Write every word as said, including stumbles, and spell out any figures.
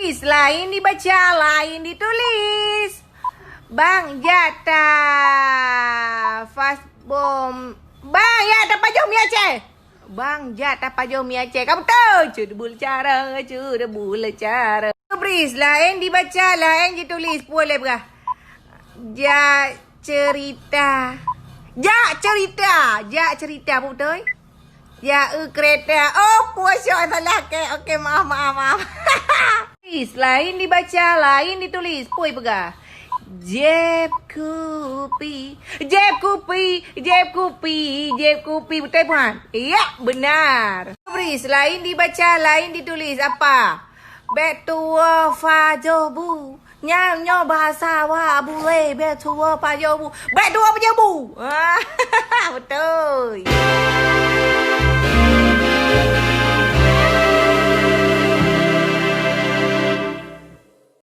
Lain dibaca, lain ditulis. Bang jak ta fas bom. Bang jak ta pajoh mi Aceh. Bang jak ta pajoh mi Aceh. Kamu tahu? Cudebul cara, cudebul cara. Bris, lain dibaca, lain ditulis. Puai lé peugah. Jak cerita. Jak cerita. Jak cerita, apa beutôi? Jak eu kereta. Oh, puai syok salah ke. Okey, maaf, maaf, maaf. Bris, lain dibaca, lain ditulis. Puai peugah. Jeb kupi. Jeb kupi, jeb kupi, jeb kupi. Beutôi, Puan? Ya, benar. Bris, lain dibaca, lain ditulis. Apa? Bèk tuwoe pajoh bu. Nyan nyoe bahasa awak Abu Lé, bèk tuwoe pajoh bu. Bèk tuwoe pajoh bu. Beutôi.